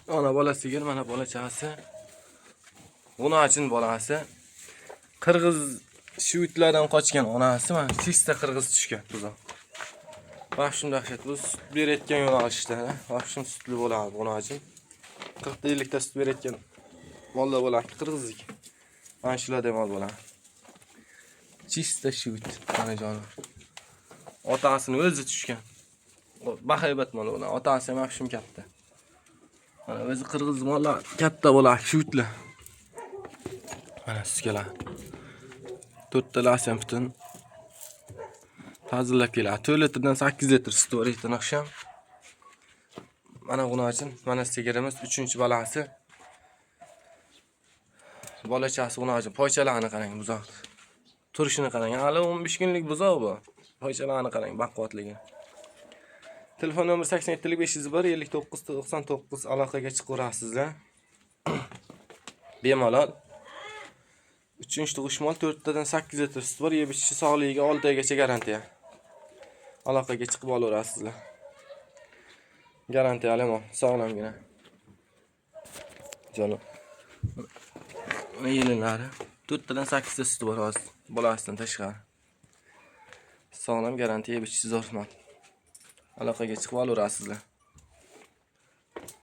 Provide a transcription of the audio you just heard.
Ona bola sigir, mana bolachasi. G'unachin bolasi. Qirg'iz shuvitlardan qochgan onasi, mana чисто qirg'iz tushgan buzoq. Vahshim dahshat, bu sut berayotgan yo'nalishda, vahshim sutli bo'ladi g'unachin. 40 ta 50 ta sut berayotgan mollar bo'ladi, qirg'izniki. Mana shularda mol bo'ladi. Чисто shuvit, mana jonivor. Otasini o'zi tushgan. Bahaybat mol bo'ladi. Otasi ham vahshim katta. Mana o'zi qirg'iz mollar katta bo'ladi, shuvitlar. Mana sutkalar. To'rttalasi ham butun. Tazillab keladi. 4 litrdan 8 litr sut bor ertadan oqshom. Mana g'unachin, mana sigirimiz 3-bolasi. Bolachasi g'unachin, poychalarini qarang buzoq. Turishini qarang. Hali 15 kunlik buzoq bu. Poychalarini qarang, baquvvatligini. Telefon nomeri 87 501 59 99, aloqaga chiqaverasizlar. Bemalol. 3 tug'ish mol, 4 tadan 8 litr sut bor, yeb ichishi, sog'ligiga 6 oygacha garantiya. Aloqaga chiqib olaverasizlar. Garantiyali mol, sog'lomgina. Jonim. Mana yelinlari. 4 tadan 8 ta suti bor hozir, bolasidan tashqari. Sog'lom, garantiya, yeb ichishi zo'r mol. Aloqaga chiqib olaverasizlar.